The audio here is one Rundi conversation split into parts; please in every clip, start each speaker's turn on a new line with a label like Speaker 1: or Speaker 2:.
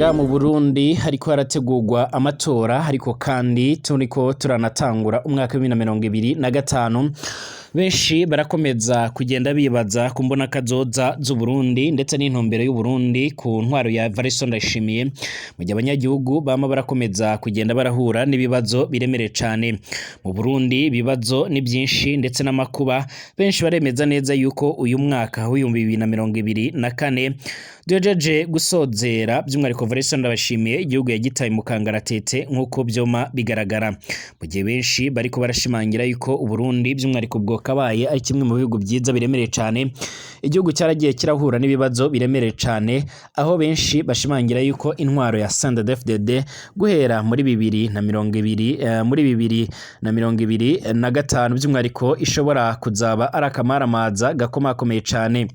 Speaker 1: Nga mu Burundi hariko harategurwa amatora, ariko kandi turiko turanatangura umwaka wa 2025. Benshi barakomeza kugenda bibaza ku mbonakazoza z'Uburundi ndetse n'intumbero y'Uburundi ku ntwaro ya Evariste Ndayishimiye, mu gihe abanyagihugu bama barakomeza kugenda barahura n'ibibazo biremereye cane. Mu Burundi ibibazo ni vyinshi ndetse n'amakuba. Benshi baremeza neza yuko uyu mwaka w'2024 duhejeje gusozera, by'umwihariko Evariste Ndayishimiye igihugu yagitaye mu kangaratete nk'uko vyoma bigaragara, mu gihe benshi bariko barashimangira yuko Uburundi by'umwihariko bwokabaye ari kimwe mu bihugu vyiza biremereye cane. Igihugu cyaragiye kirahura n'ibibazo biremereye cane, aho benshi bashimangira yuko intwaro ya CNDD-FDD guhera muri 2020, muri 2025 by'umwihariko ishobora kuzaba ari akamaramaza gakomakomeye cane.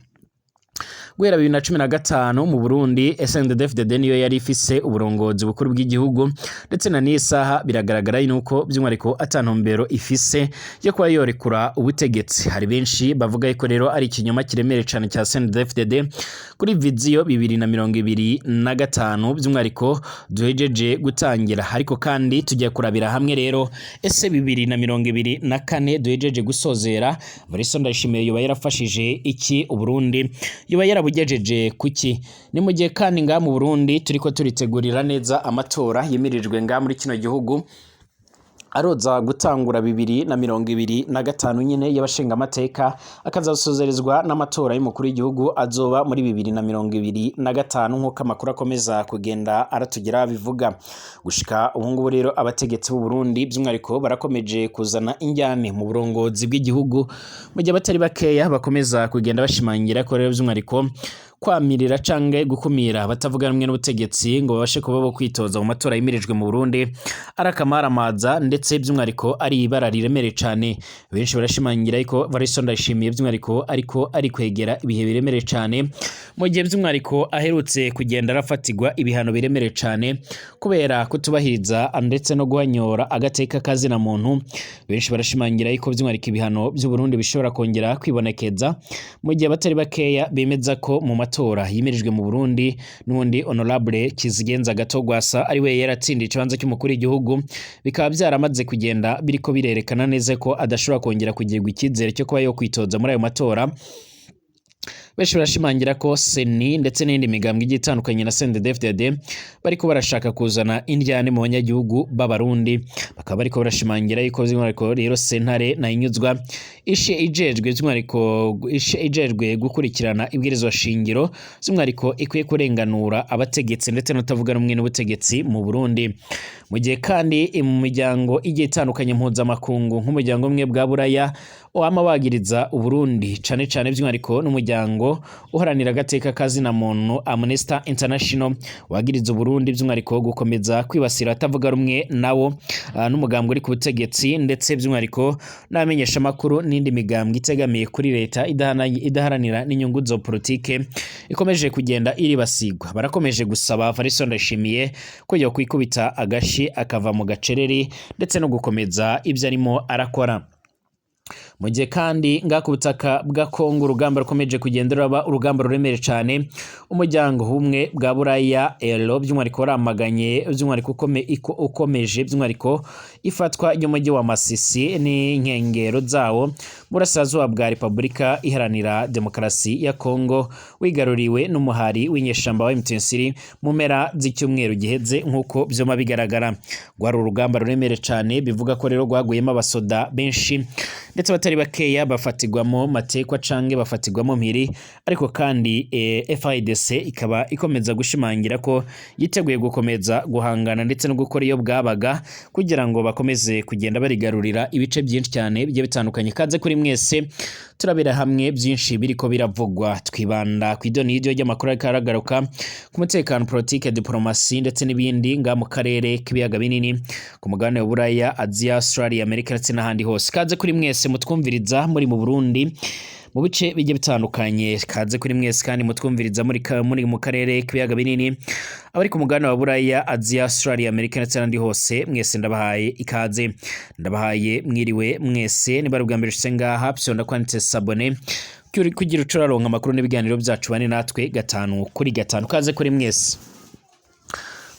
Speaker 1: Guhera 2015 mu Burundi, SNDD-FDD niyo yari ifise uburongozi bukuru bw'igihugu, ndetse na n'isaha biragaragara yuko by'umwihariko atantumbero ifise yo kuba yorekura ubutegetsi. Hari benshi bavuga yuko rero ari ikinyoma kiremereye cane cya CNDD-FDD kuri vision 2025 by'umwihariko duhejeje gutangira. Ariko kandi tugiye kurabira hamwe rero, ese 2024 duhejeje gusozera, Evariste Ndayishimiye yoba yarafashije iki Uburundi? Yoba yarabugejeje kuki? Ni mu gihe kandi ngaha mu Burundi turiko turitegurira neza amatora yimirijwe ngaha muri kino gihugu, aroza gutangura 2025 nyine y'abashingamateka, akazasozerezwa n'amatora y'umukuru w'igihugu azoba muri 2025, nk'uko amakuru akomeza kugenda aratugira bivuga. Gushika ubu ngubu rero, abategetsi b'u Burundi by'umwihariko barakomeje kuzana injyane mu burongozi bw'igihugu, mu gihe abatari bakeya bakomeza kugenda bashimangira ko rero by'umwihariko kwamirira canke gukumira abatavuga rumwe n'ubutegetsi ngo babashe kuba bo kwitoza mu matora yimirijwe mu Burundi ari akamaramaza, ndetse by'umwihariko ari ibara riremereye cane. Benshi barashimangira yuko Evariste Ndayishimiye by'umwihariko ariko ari kwegera ibihe biremereye cane, mu gihe by'umwihariko aherutse kugenda arafatirwa ibihano biremereye cane kubera kutubahiriza ndetse no guhanyora agateka kazina muntu. Benshi barashimangira yuko by'umwihariko ibihano by'u Burundi bishobora kongera kwibonekeza, mu gihe abatari bakeya bemeza ko mu matora yimirijwe mu Burundi n'ubundi Honorable Kizigenza Gatogwasa ari we yaratsindiye ikibanza cy'umukuru w'igihugu, bikaba byaramaze kugenda biriko birerekana neza ko adashobora kongera kugirirwa icyizere cyo kuba yo kwitoza muri ayo matora. Benshi barashimangira ko CENI ndetse n'indi migambwe igiye itandukanye na CNDD-FDD bariko barashaka kuzana indyane mu banyagihugu b'Abarundi, bakaba bariko barashimangira yuko by'umwihariko rero sentare Ntahinyuzwa ishe ijejwe by'umwihariko ishe ijejwe gukurikirana ibwirizwa shingiro by'umwihariko ikwiye kurenganura abategetsi ndetse n'utavuga rumwe n'ubutegetsi mu Burundi. Mu gihe kandi mu miryango igiye itandukanye mpuzamakungu, nk'umuryango umwe bwa Buraya wama wagiriza Uburundi cane cane by'umwihariko, n'umuryango uharanira agateka kazina muntu Amnesty International wagiriza Uburundi by'umwihariko gukomeza kwibasira atavuga rumwe nawo, n'umugambwe uri ku butegetsi, ndetse by'umwihariko n'abamenyeshamakuru n'indi migambwe itegamiye kuri leta idaharanira n'inyungu za politike ikomeje kugenda iribasigwa. Barakomeje gusaba Evariste Ndayishimiye ko yokwikubita agashi akava mu gacereri ndetse no gukomeza ibyo arimo arakora. Mu gihe kandi ngaha ku butaka bwa Kongo urugamba rukomeje kugenda ruraba urugamba ruremereye cane, umuryango w'ubumwe bwa Buraya EU by'umwihariko waramaganye by'umwihariko ukomeje by'umwihariko ifatwa ry'umujyi wa Masisi n'inkengero zawo mu burasirazuba bwa Repubulika Iharanira Demokarasi ya Kongo, wigaruriwe n'umuhari w'inyeshamba wa M23 mu mpera z'icyumweru giheze. Nk'uko vyoma bigaragara, rwari urugamba ruremereye cane, bivuga ko rero rwaguyemo abasoda benshi ndetse abatari bakeya bafatirwamo matekwa canke bafatirwamo mpiri. Ariko kandi FARDC ikaba ikomeza gushimangira ko yiteguye gukomeza guhangana ndetse no gukora iyo bwabaga kugira ngo bakomeze kugenda barigarurira ibice byinshi cyane bigiye bitandukanye. Kaze kuri mwese, turabera hamwe byinshi biriko biravugwa, twibanda ku idoniryo ry'amakuru ariko aragaruka ku mutekano, politike, diplomasi ndetse n'ibindi nga mu karere k'ibiyaga binini, ku mugabane wa Buraya, Aziya, Australia, Amerika ndetse n'ahandi hose. Kaze kuri mwese mutwumviriza muri mu Burundi mu bice bigiye bitandukanye. Kaze kuri mwese kandi mutwumviriza muri mu karere k'ibiyaga binini, abari ku mugabane wa Buraya, Aziya, Australia, Amerika ndetse n'ahandi hose, mwese ndabahaye ikaze, ndabahaye mwiriwe mwese. Niba ari ubwa mbere ushitse ngaha, fyonda kwanditse s'abonner kugira uce uraronka amakuru n'ibiganiro byacu, bane natwe gatanu kuri gatanu. Kaze kuri mwese.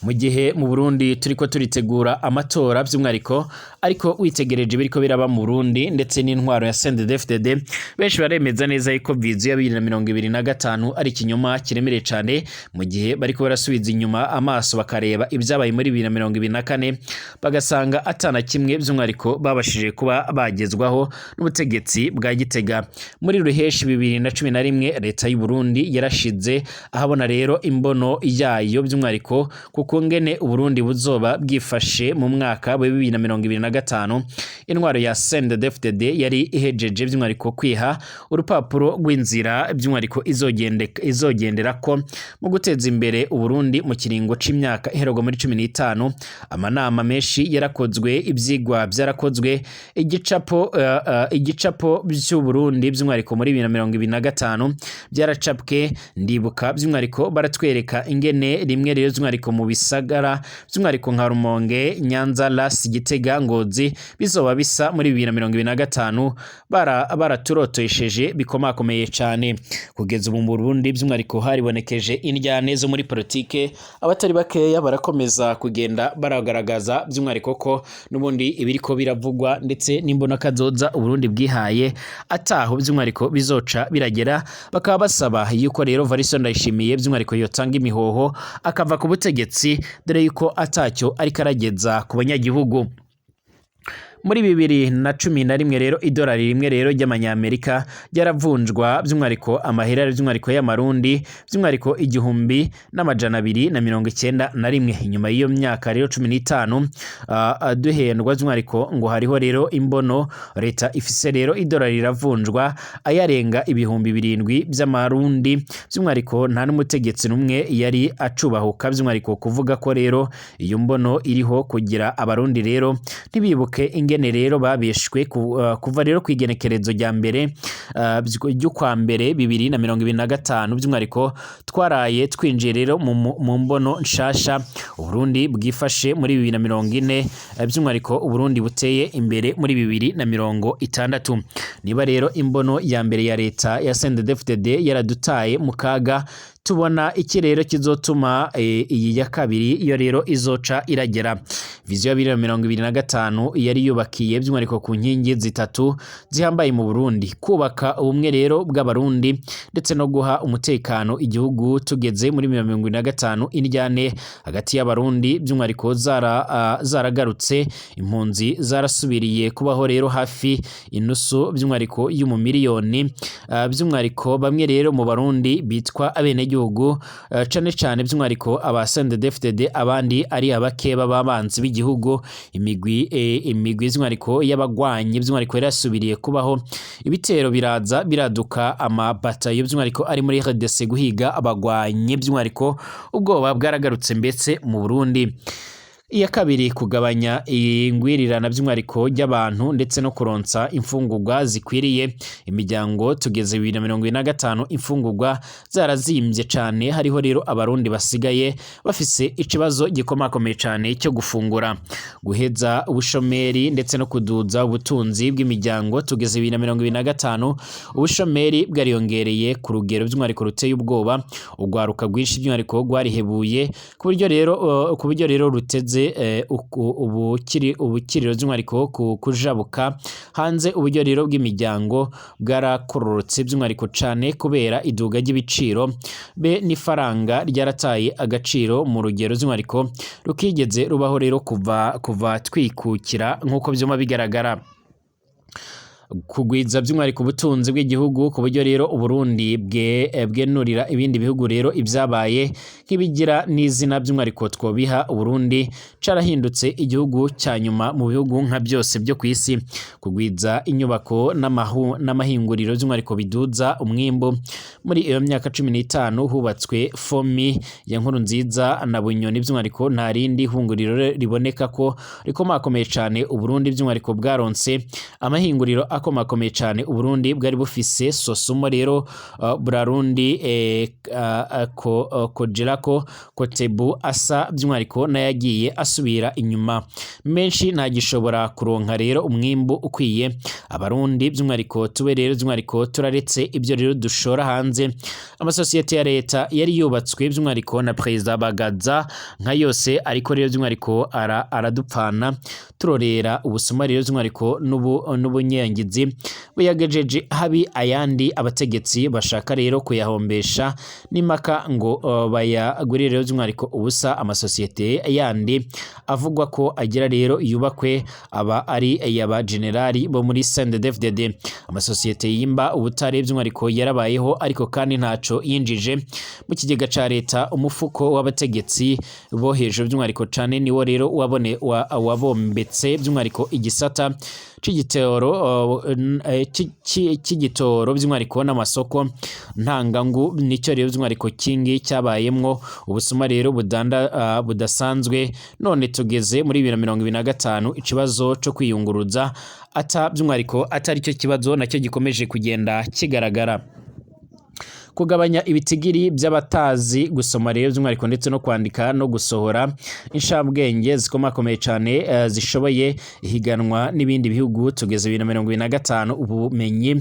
Speaker 1: Mu gihe mu Burundi turiko turitegura amatora by'umwihariko, ariko witegereje biriko biraba mu Burundi ndetse n'intwaro ya CNDD-FDD, benshi baremeza neza yuko vision ya 2025 ari ikinyoma kiremereye cane, mu gihe bariko barasubiza inyuma amaso bakareba ibyabaye muri 2024, bagasanga atana kimwe by'umwihariko babashije kuba bagezwaho n'ubutegetsi bwa Gitega. Muri ruheshi 2011 leta y'u Burundi yarashize ahabona rero imbono yayo by'umwihariko kuko ngene Uburundi buzoba bwifashe mu mwaka wa 2025. Intwaro ya CNDD-FDD yari ihejeje by'umwihariko kwiha urupapuro rw'inzira by'umwihariko izogenderako mu guteza imbere Uburundi mu kiringo c'imyaka ihererwa muri 15. Amanama menshi yarakozwe, ivyigwa byarakozwe, igicapo by'Uburundi by'umwihariko muri 2025 byaracapwe. Ndibuka by'umwihariko baratwereka ingene rimwe rero by'umwihariko mu bisagara by'umwihariko nka Rumonge, Nyanza, Las, Gitega, Ngozi bizoba bisa muri 2025. Baraturotesheje bikomakomeye cyane. Kugeza ubu mu Burundi by'umwihariko haribonekeje indyane zo muri politike, abatari bakeya barakomeza kugenda baragaragaza by'umwihariko ko n'ubundi ibiriko biravugwa ndetse n'imbona kazoza Uburundi bwihaye ataho by'umwihariko bizoca biragera, bakaba basaba yuko rero Evariste Ndayishimiye by'umwihariko yotanga imihoho akava ku butegetsi, dore yuko atacyo ariko arageza ku banyagihugu. Muri 2011 rero idolari rimwe rero ry'amanyamerika ryaravunjwa by'umwihariko amahera by'umwihariko y'amarundi by'umwihariko 1291. Inyuma y'iyo myaka rero 15 duhendwa by'umwihariko ngo hariho rero imbono leta ifise, rero idolari riravunjwa ayarenga 7000 by'amarundi by'umwihariko. Nta n'umutegetsi n'umwe yari acubahuka by'umwihariko kuvuga ko rero iyo mbono iriho kugira abarundi rero ntibibuke ingene rero babeshwe. Kuva rero ku igenekerezo rya mbere ry'ukwa mbere 2025 by'umwihariko twaraye twinjiye rero mu mbono nshasha Uburundi bwifashe muri 2040, by'umwihariko Uburundi buteye imbere muri 2060. Niba rero imbono ya mbere ya leta ya CNDD-FDD yaradutaye mu kaga, tubona iki rero kizotuma iyi ya kabiri iyo rero izoca iragera? Vision ya 2025 yari yubakiye by'umwihariko ku nkingi zitatu zihambaye mu Burundi: kubaka ubumwe rero bw'abarundi ndetse no guha umutekano igihugu. Tugeze muri 2025 indyane hagati y'abarundi by'umwihariko zaragarutse, impunzi zarasubiriye kubaho rero hafi inusu by'umwihariko y'umumiliyoni, by'umwihariko bamwe rero mu barundi bitwa abenegihugu, cane cane by'umwihariko aba CNDD-FDD, abandi ari abakeba b'abanzi b'igihugu. Imigwi by'umwihariko y'abagwanyi by'umwihariko yarasubiriye kubaho, ibitero biraza biraduka, amabatayo by'umwihariko ari muri RDC guhiga abagwanyi, by'umwihariko ubwoba bwaragarutse mbese mu Burundi. Iya kabiri, kugabanya ingwirirana by'umwihariko ry'abantu ndetse no kuronsa imfungurwa zikwiriye imiryango. Tugeze 2025 imfungurwa zarazimbye cane, hariho rero abarundi basigaye bafise ikibazo gikomakomeye cane cyo gufungura. Guheza ubushomeri ndetse no kuduza ubutunzi bw'imiryango. Tugeze 2025 ubushomeri bwariyongereye ku rugero by'umwihariko ruteye ubwoba, urwaruka rwinshi by'umwihariko rwarihebuye ku buryo rero ruteze ubukiriro by'umwihariko ku kujabuka hanze. Uburyo rero bw'imiryango bwarakororotse by'umwihariko cane kubera iduga ry'ibiciro be n'ifaranga ryarataye agaciro mu rugero by'umwihariko rukigeze rubaho rero kuva twikukira nk'uko vyuma bigaragara. Kugwiza by'umwihariko ubutunzi bw'igihugu, ku buryo rero Uburundi bwenurira ibindi bihugu rero ibyabaye nk'ibigira n'izina by'umwihariko twobiha. Uburundi carahindutse igihugu cya nyuma mu bihugu nka byose byo ku isi. Kugwiza inyubako n'amahinguriro by'umwihariko biduza umwimbu. Muri iyo myaka 15 hubatswe FOMI ya Nkurunziza na Bunyoni by'umwihariko, nta rindi hunguriro riboneka ko rikomakomeye cane. Uburundi by'umwihariko bwaronse amahinguriro akomakomeye cane Uburundi bwari bufise Sosumo rero, Burarundi, Kojerako, Kotebu asa by'umwihariko n'ayagiye asubira inyuma menshi, ntagishobora kuronka rero umwimbu ukwiye. Abarundi by'umwihariko tube rero by'umwihariko turaretse ibyo rero dushora hanze. Amasosiyete ya leta yari yubatswe by'umwihariko na Perezida Bagaza nka yose, ariko rero by'umwihariko aradupfana turorera ubusuma rero by'umwihariko n'ubunyangizi buyagejeje habi. Ayandi abategetsi bashaka rero kuyahombesha n'impaka ngo bayagurire rero by'umwihariko ubusa. Amasosiyete yandi avugwa ko agira rero yubakwe aba ari ay'aba generali bo muri CNDD-FDD. Amasosiyete yimba ubutare by'umwihariko yarabayeho, ariko kandi ntaco yinjije mu kigega ca leta. Umufuko w'abategetsi bo hejuru by'umwihariko cane niwo rero wabone wabombetse by'umwihariko igisata c'igitoro c'igitoro by'umwihariko n'amasoko ntangangu, nicyo rero by'umwihariko kingi cyabayemwo ubusuma rero budanda budasanzwe. None tugeze muri 2025, ikibazo co kwiyunguruza ata by'umwihariko atari cyo kibazo nacyo gikomeje kugenda kigaragara. Kugabanya ibitigiri by'abatazi gusoma rero by'umwihariko ndetse no kwandika, no gusohora inshabwenge zikomakomeye cyane zishoboye ihiganwa n'ibindi bihugu. Tugeze 2025 ubumenyi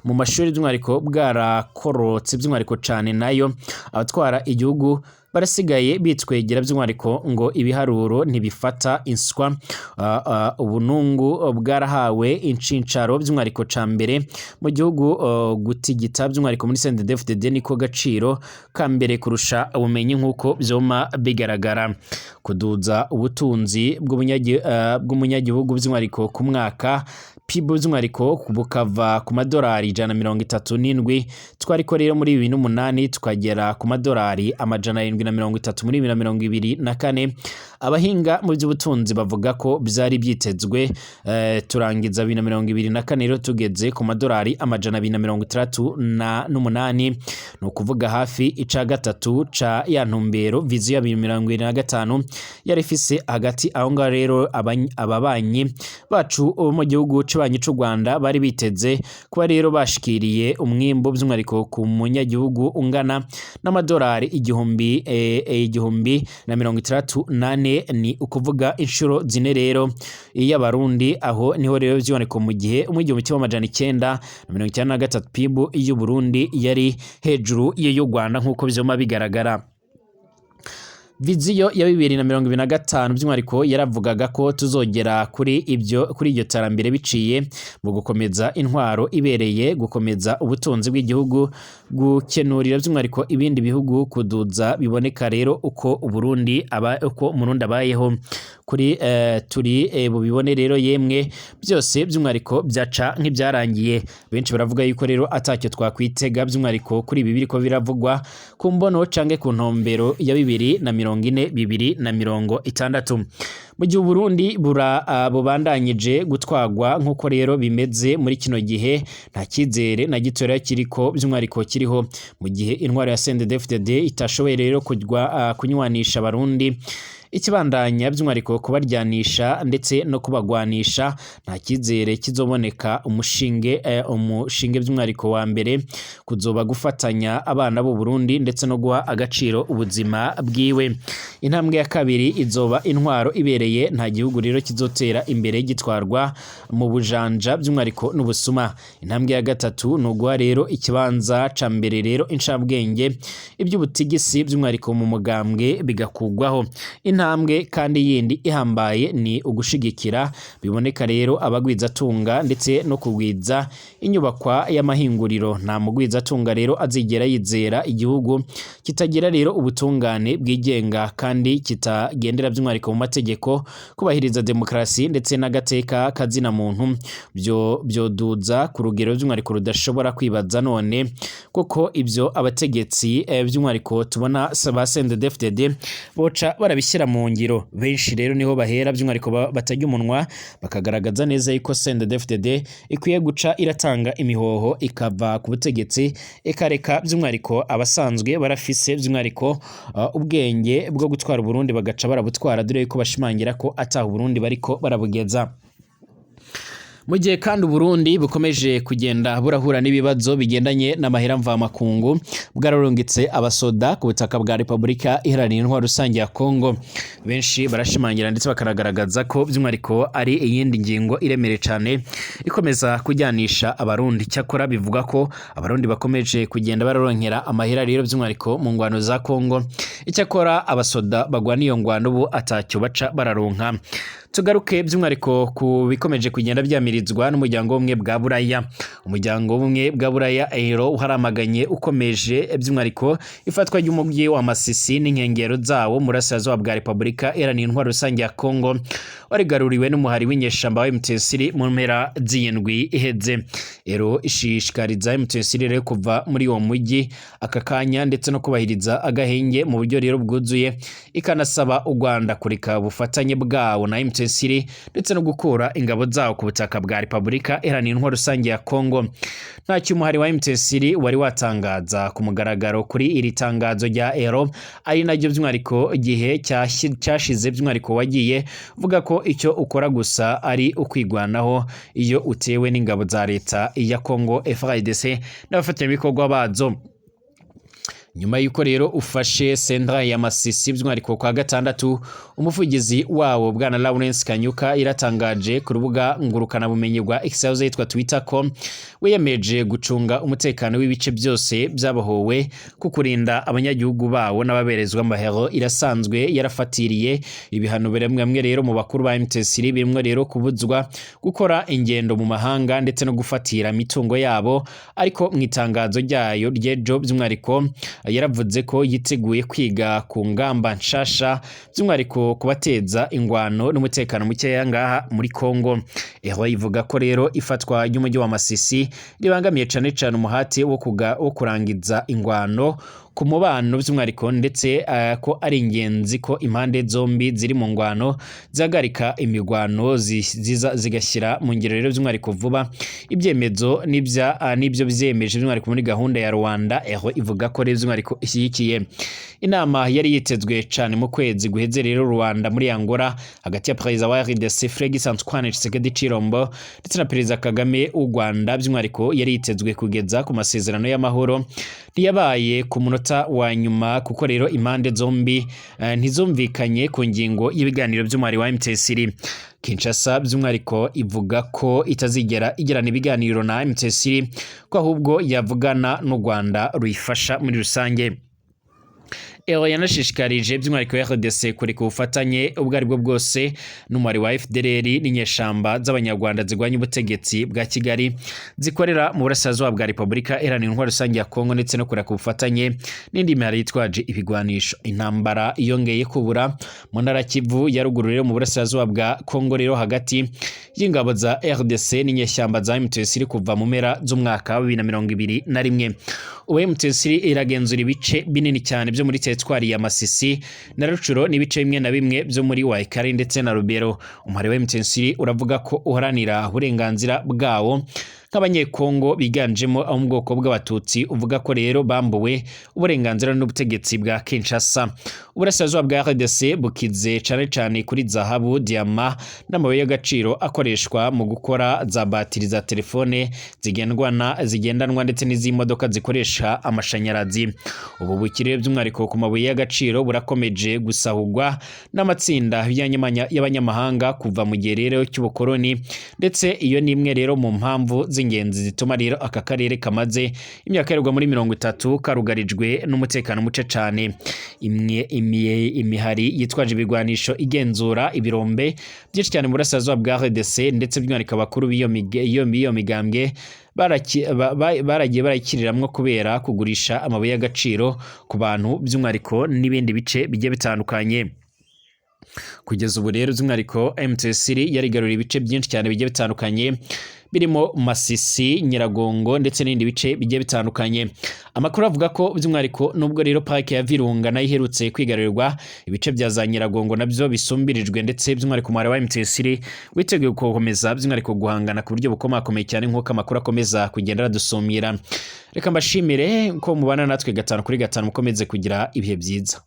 Speaker 1: mu mashuri by'umwihariko bwarakorotse by'umwihariko cyane, nayo abatwara igihugu barasigaye bitwegera by'umwihariko ngo ibiharuro ntibifata inswa. Ubunungu bwarahawe inshincaro by'umwihariko ca mbere mu gihugu. Gutigita by'umwihariko muri CNDD-FDD niko gaciro ka mbere kurusha ubumenyi, nk'uko vyoma bigaragara. Kuduza ubutunzi bw'umunyagihugu by'umwihariko ku mwaka, PIB by'umwihariko bukava ku madolari 137 twariko rero muri 2008, tukagera ku madolari 730 muri 2024. Abahinga mu by'ubutunzi bavuga ko byari byitezwe. Turangiza 2024 rero tugeze ku madolari 268, ni ukuvuga hafi ica gatatu ca ya ntumbero vision ya 2025 yari ifise. Hagati aho ngaho rero ababanyi bacu bo mu gihugu c'abanyi c'u Rwanda bari biteze kuba rero bashikiriye umwimbu by'umwihariko ku munyagihugu ungana n'amadolari 1064, ni ukuvuga inshuro zine rero iy'Abarundi. Aho niho rero by'umwihariko mu gihe mu 1993 PIB y'u Burundi yari hejuru y'iy'u Rwanda, nk'uko vyoma bigaragara. Vision ya 2025 by'umwihariko yaravugaga ko tuzogera kuri ibyo, kuri iryo terambere biciye mu gukomeza intwaro ibereye, gukomeza ubutunzi bw'igihugu, gukenurira by'umwihariko ibindi bihugu, kuduza biboneka rero uko Uburundi aba, uko Umurundi abayeho kuri turi bubibone rero. Yemwe, byose by'umwihariko byaca nk'ibyarangiye. Benshi baravuga yuko rero atacyo twakwitega by'umwihariko kuri ibi biriko biravugwa ku mbono canke ku ntumbero ya 2040, 2060, mu gihe Uburundi bubandanyije gutwagwa nk'uko rero bimeze muri kino gihe. Nta cyizere na gitoya kiriko by'umwihariko kiriho mu gihe intwaro ya CNDD-FDD itashoboye rero kunywanisha Abarundi, ikibandanya by'umwihariko kubaryanisha ndetse no kubagwanisha. Nta cyizere kizoboneka. Umushinge by'umwihariko wa mbere kuzoba gufatanya abana b'u Burundi ndetse no guha agaciro ubuzima bwiwe. Intambwe ya kabiri izoba intwaro ibereye. Nta gihugu rero kizotera imbere gitwarwa mu bujanja by'umwihariko n'ubusuma. Intambwe ya gatatu ni uguha rero ikibanza ca mbere rero incabwenge, iby'ubutigisi by'umwihariko mu mugambwe bigakugwaho. Intambwe kandi yindi ihambaye ni ugushigikira biboneka rero abagwizatunga ndetse no kugwiza inyubakwa y'amahinguriro. Nta mugwizatunga rero azigera yizera igihugu kitagira rero ubutungane bwigenga kandi kitagendera by'umwihariko mu mategeko, kubahiriza demokarasi ndetse n'agateka kazina muntu byo byoduza ku rugero by'umwihariko rudashobora kwibaza. None kuko ibyo abategetsi by'umwihariko tubona ba CNDD-FDD boca barabishyira mu ngiro, benshi rero niho bahera by'umwihariko batarya umunwa bakagaragaza neza yuko CNDD-FDD ikwiye guca iratanga imihoho, ikava ku butegetsi, ikareka by'umwihariko abasanzwe barafise by'umwihariko ubwenge bwo gutwara Uburundi bagaca barabutwara, dore yuko bashimangira ko ataha Uburundi bariko barabugeza. Mu gihe kandi Uburundi bukomeje kugenda burahura n'ibibazo bigendanye n'amahera mvamakungu, bwararungitse abasoda ku butaka bwa Repubulika Iharanira Intwaro Rusange ya Kongo. Benshi barashimangira ndetse bakanagaragaza ko by'umwihariko ari iyindi ngingo iremereye cyane ikomeza kujyanisha Abarundi. Cyakora bivuga ko Abarundi bakomeje kugenda bararonkera amahera rero by'umwihariko mu ngwano za Kongo. Icyakora abasoda bagwana iyo ngwano ubu atacyo baca bararonka. Tugaruke by'umwihariko ku bikomeje kugenda byamirizwa n'umuryango w'ubumwe bwa Buraya. Umuryango w'ubumwe bwa Buraya ero uharamaganye ukomeje by'umwihariko ifatwa ry'umujyi wa Masisi n'inkengero zawo mu burasirazuba bwa Repubulika Iharanira Intwaro Rusange ya Kongo, warigaruriwe n'umuhari w'inyeshamba wa M23 mu mpera z'iyindwi iheze. Ero ishishikariza M23 rero kuva muri uwo mujyi aka kanya ndetse no kubahiriza agahenge mu buryo rero bwuzuye, ikanasaba u Rwanda kureka ubufatanye bwawo na M23 ndetse no gukura ingabo zawo ku butaka bwa Repubulika Iharanira Intwaro Rusange ya Kongo. Ntacyo umuhari wa M23 wari watangaza ku mugaragaro kuri iri tangazo rya ero, ari naryo by'umwihariko igihe cyashize by'umwihariko wagiye uvuga ko icyo ukora gusa ari ukwigwanaho iyo utewe n'ingabo za leta ya Kongo FARDC n'abafatanyabikorwa bazo. Nyuma y'uko rero ufashe Sendra ya Masisi by'umwihariko kwa gatandatu, umuvugizi wawo bwana Lawrence Kanyuka iratangaje ku rubuga ngurukana bumenyi rwa X yahoze yitwa Twitter ko wiyemeje gucunga umutekano w'ibice byose byabohowe, ku kurinda abanyagihugu bawo n'ababerezwa amahero. Irasanzwe yarafatiriye ibihano bimwe rero mu bakuru ba M23, birimwo rero kubuzwa gukora ingendo mu mahanga ndetse no gufatira imitungo yabo. Ariko mu itangazo ryayo ry'ejo by'umwihariko yaravuze ko yiteguye kwiga ku ngamba nshasha by'umwihariko kubateza ingwano n'umutekano mukeya ngaha muri Kongo. Eho ivuga ko rero ifatwa ry'umujyi wa Masisi ribangamiye cane cane umuhati wo kurangiza ingwano ku mubano by'umwihariko, ndetse ko ari ingenzi ko impande zombi ziri mu ngwano zihagarika imigwano zigashyira mu ngiro rero by'umwihariko vuba ibyemezo n'ibyo byemeje by'umwihariko muri gahunda ya Rwanda. Eho ivuga ko rero by'umwihariko ishyigikiye inama yari yitezwe cane mu kwezi guheze rero Rwanda muri Angola hagati ya perezida wa RDC Felix Antoine Tshisekedi Tshilombo ndetse na perezida Kagame w'u Rwanda, by'umwihariko yari yitezwe kugeza ku masezerano y'amahoro, ntiyabaye ku munota wa nyuma kuko rero impande zombi ntizumvikanye ku ngingo y'ibiganiro by'umwari wa M23. Kinshasa by'umwihariko ivuga ko itazigera igirana ibiganiro na M23, ko ahubwo yavugana n'u Rwanda ruyifasha muri rusange. Ero yanashishikarije by'umwihariko RDC kureka ubufatanye ubwo aribwo bwose n'umubare wa FDLR n'inyeshamba z'Abanyarwanda zirwanya ubutegetsi bwa Kigali zikorera mu burasirazuba bwa Repubulika Iharanira Intwaro Rusange ya Kongo, ndetse no kureka ubufatanye n'indi mihari yitwaje ibigwanisho. Intambara yongeye kubura mu ntara Kivu ya ruguru rero mu burasirazuba bwa Kongo rero hagati y'ingabo za RDC n'inyeshyamba za M23 kuva mu mpera z'umwaka wa 2021. Ubu M23 iragenzura ibice binini cyane byo muri teritwari ya Masisi na Rucuro n'ibice bimwe na bimwe byo muri Waikari ndetse na Rubero. Umubare wa M23 uravuga ko uharanira uburenganzira bwawo nk'Abanyekongo biganjemo abo mu bwoko bw'Abatutsi, uvuga ko rero bambuwe uburenganzira n'ubutegetsi bwa Kinshasa. Uburasirazuba bwa RDC bukize cane cane kuri zahabu, diama n'amabuye y'agaciro akoreshwa mu gukora za batiri za telefone zigendanwa ndetse n'iz'imodoka zikoresha amashanyarazi. Ubu bukire by'umwihariko ku mabuye y'agaciro burakomeje gusahurwa n'amatsinda y'abanyamahanga kuva mu gihe rero cy'ubukoloni, ndetse iyo ni imwe rero mu mpamvu z'ingenzi zituma rero aka karere kamaze imyaka iherwa muri 30 karugarijwe n'umutekano muce cane. Imihari yitwaje ibigwanisho igenzura ibirombe byinshi cyane mu burasirazuba bwa RDC, ndetse by'umwihariko abakuru b'iyo migambwe baragiye barayikiriramwo kubera kugurisha amabuye y'agaciro ku bantu by'umwihariko n'ibindi bice bigiye bitandukanye. Kugeza ubu rero by'umwihariko M23 yarigaruriye ibice byinshi cyane bigiye bitandukanye birimo Masisi, Nyiragongo ndetse n'ibindi bice bigiye bitandukanye. Amakuru avuga ko by'umwihariko nubwo rero parike ya Virunga nayo iherutse kwigarurirwa, ibice bya za Nyiragongo nabyo bisumbirijwe, ndetse by'umwihariko umubare wa M23 witeguye gukomeza by'umwihariko guhangana ku buryo bukomakomeye cyane nk'uko amakuru akomeza kugenda aradusumira. Reka mbashimire ko mubana natwe 5 kuri 5, mukomeze kugira ibihe byiza.